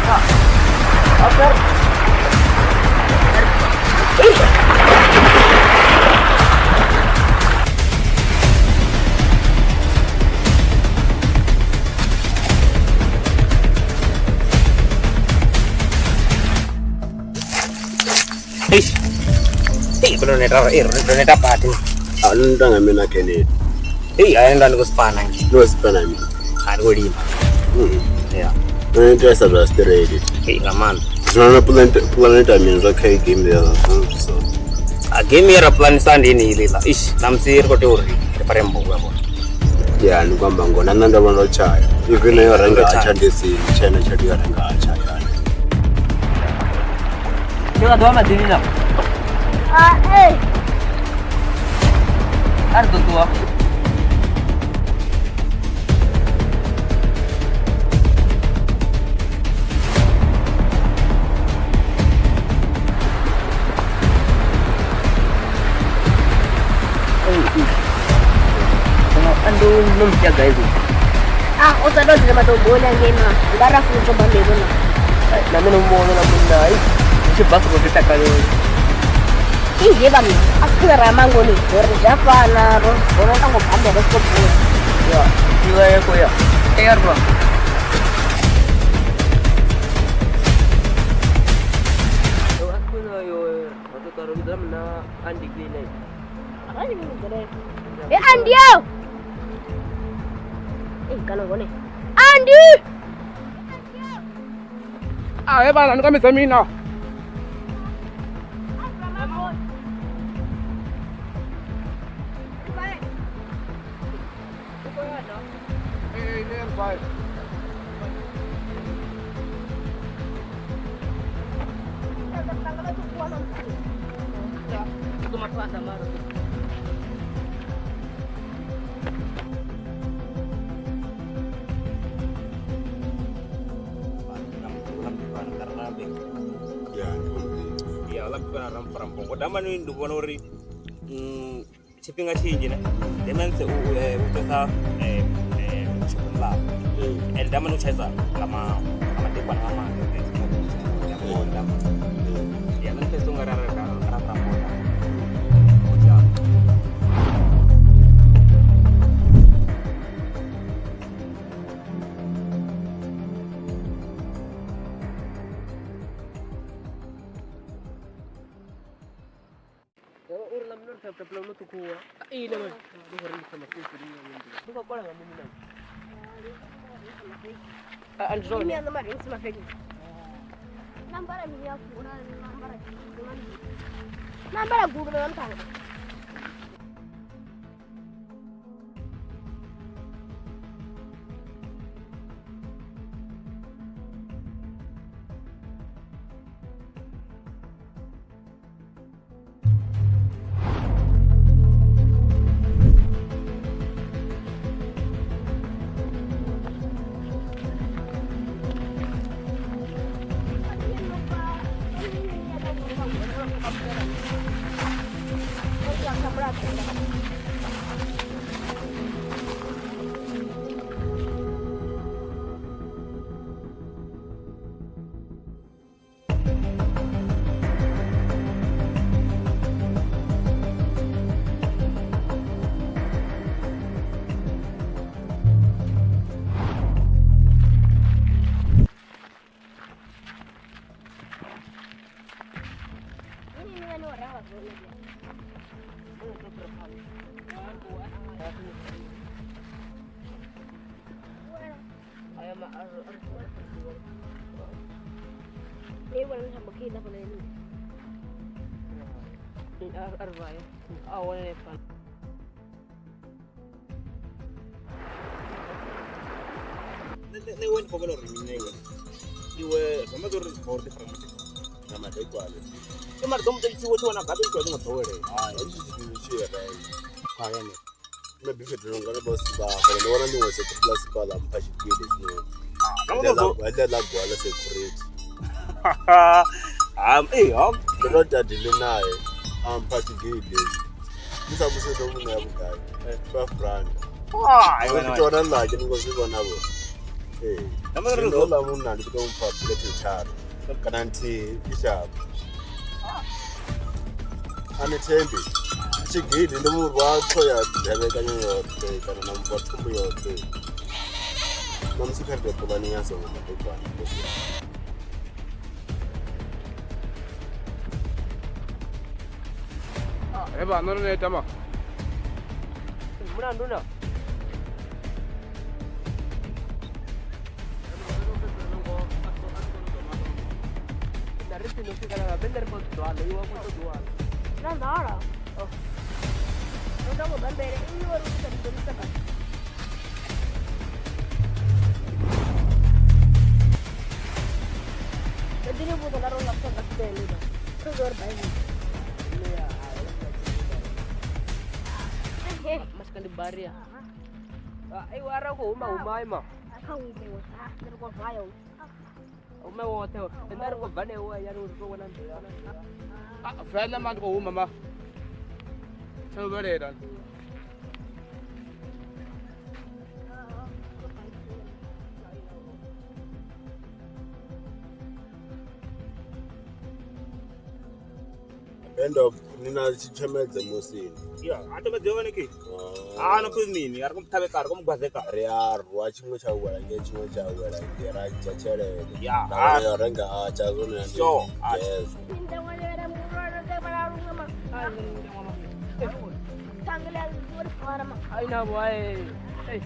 Eish. Ei, ro neta ro neta badi. A ni ntanga mina Kennedy. Ei, a enda ndi kusipana nje. No sipana mina. A ndi kulima. Yeah. Nṋe ita sa zwa straight. Ei, nga maanḓa. Zwino na planet ya mini zwa kha game ya so. A game ye ra planisa ndi ini iḽa. Eish, na musi ri khou tea uri ri fare mbugu ya vhona. Ya ni kwamba ngona nṋe ndo vha ndo tshaya. Even yo renga atsha ndi si tshena tshelede yo renga atsha yani. Ndi nga ḓovha maḓini na. Ah, eh. A ri ḓo ṱuwa. Ando no mutya guys. Ah, o sa ndo dzula matomoni angei ma. Nga ra funa u tomba mbeu na. Na mina mbono na munna ai. Tshi basa ko titakaleli. Inje ba mina. A si ra mangoni gore zwa fana ro vhona tango bambe ro siko bula. Ya, iwa ya ko ya. Eh bro. Yo asikuno yo watoto ro mna andi clean. Arali mina gore. Eh Andi yo. Eh kana ngone. Andi! Ah, he bana ni ka mina. Eh, ne bye. Ya ndi Ya, ḽa bikwa na ramfarampongo. Damani ndi vhona uri tshifhinga tshinzhi ne Damani u u pesa shoponi ḽawe. And Damani u tshaisa nga ma nga madekwana nga maanḓa. Ya, nṋe ndi pfesesa ungari arali ra ramponda. Uri la mnor tap tap lo tukua. Ine man. Ndi gore ndi sama fufu ni ndi. Ndi ko kola nga mini na. Ah, andizone. Mimi ndo mari mfeki. Nambara mimi ya kuna nambara. Nambara gugu na mtanga. Nṋe iwe ndi khou vhona uri mini iwe iwe zwa uri zwi ri ḓi nga madekwana. E mara ḓo muṱa tshi wana gabe tshi nga ḓowelea. Hai, tshi tshithu tshi renga. Hayani. Nṋe bife ndo nga ndo siba, ndo wana ndi ngose plus pala mpha tshigidi zwino. Nga ḽa gwala security. Ah, eh, ha. Ndo ndo dadile naye ampha tshigidi. Ndi sa musi ndo mu ṋea vhugai? 5 rand. Ah, Ndi tona lake ni ngo zwi vhona vho. Eh. Damane ro la munna ndi to mpfa plate tharu kana nthihi ishapo. Ani thembi tshigidi ndi murwa tho ya debekanya yoṱhe kana na mubva thumbu yoṱhe. Na musi kha ri pulani ya songo madekwana. Eba no no tama. Mulandu na. Baria. Ai wara ko uma uma ima. Uma wote. Ndar ko bane wa ya ro ko wana. Ah, fela man ko uma ma. Tso bere dan. End of nina tshemedze musini. Yeah, atomedze yone ke. Ah, no kuzmini, ari kumthabeka ari kumgwazeka. Ri a rwa tshiṅwe tsha wela nge tshiṅwe tsha wela nge ra dzhia tshelede. Yeah, na ya renga a tsha zwone ndi. Sure. Yes. Ai na boy. Ei.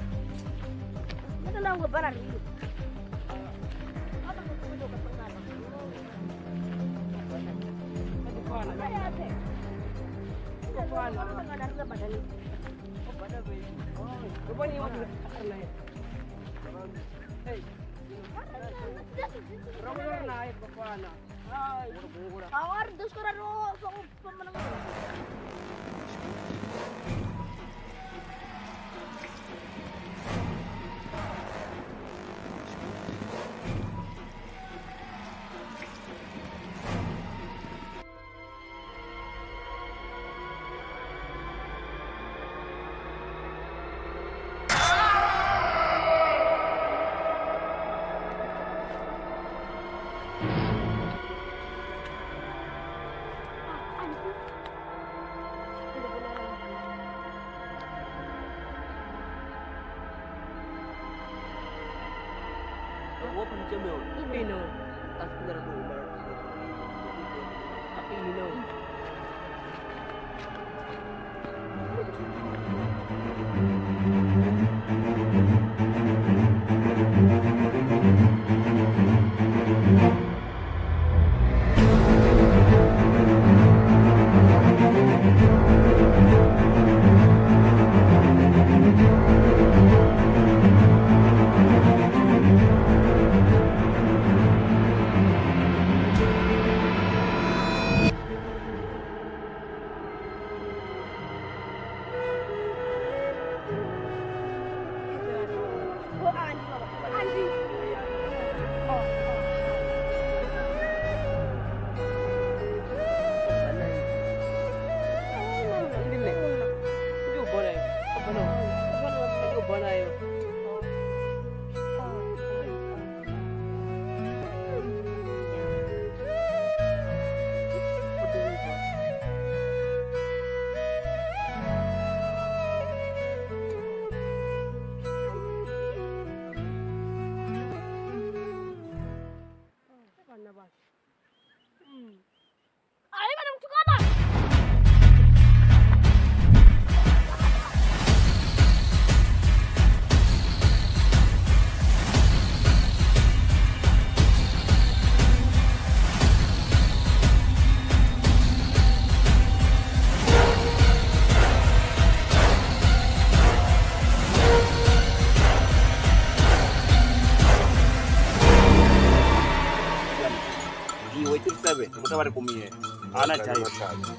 Ana jai.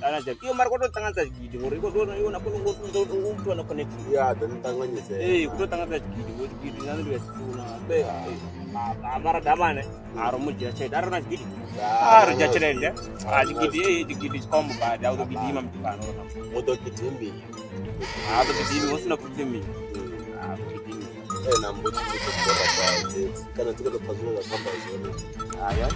Ana jai. Iyo mara koto tanganza gidi ngori ko zona iyo na kono ngo na connection. Ya, dan tanganyise. Eh, kuto tanganza gidi ngo gidi na ndio suna. Be a mara damane aro mujja che daro na gidi. Aro ja chelende. A gidi eh gidi kombo ba da auto gidi mam tikano na. Moto gidi mbi. A auto gidi mo suna kutimi. A gidi. Na mbudzi dzi khou ḓora fhedzi kana dzi khou tou pfha zwine zwa khou amba zwone. Haya.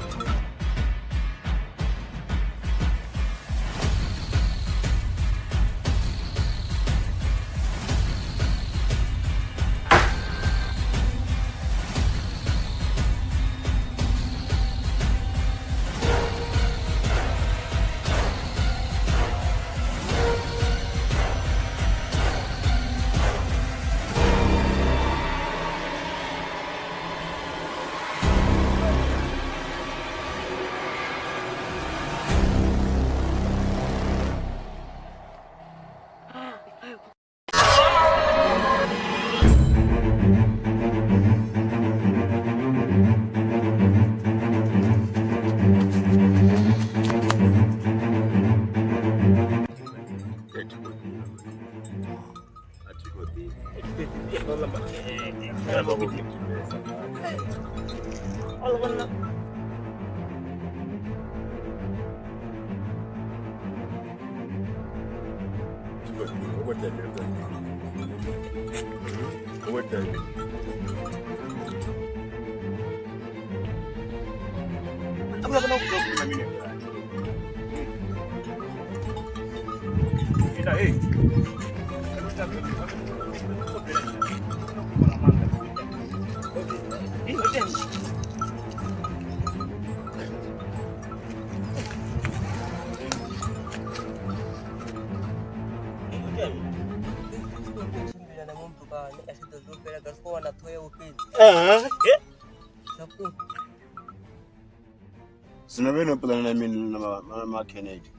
Zwino vhe no pulana na mini na ma Kennedy?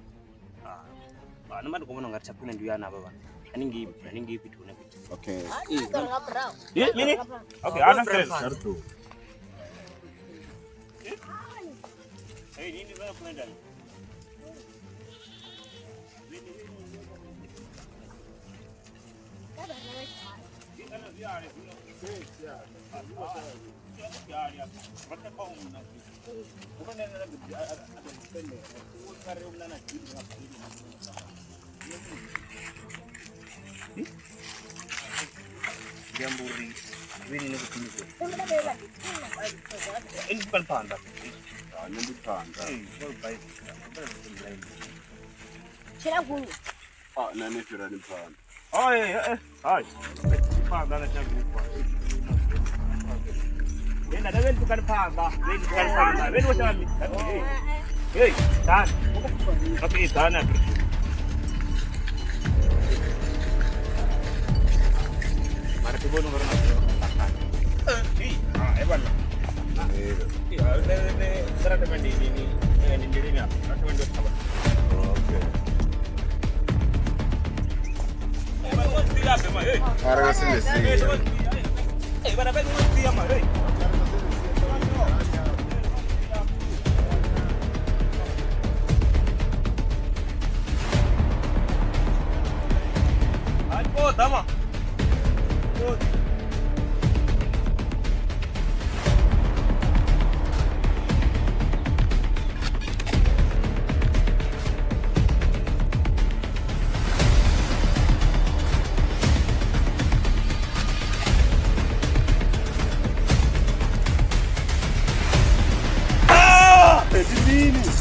Nṋe ndi khou vhona ungari tsha khwine ndi uya navho vhana haningei haningei fhethu hune fhethu. Okay. Eh, mini? Okay, ana stress. Hey, nini bana kwenda? Tshila gumi. Ah, na ni fhira ni phanḓa. Hai. Phanḓa na tshanduko. Nenda da veni tukani phanḓa, veni tukani phanḓa, veni woshami. Hey, done. Okay, done. Mara ti vona uri na. Hey, ah, ebana. Eh, ne ne sara de mandi ni ni ni ni ni ni. Okay. Ara nga sindisiya. Hey, bana bana siya ma, hey. Ai, pô, dama. Pô. Ndi mini?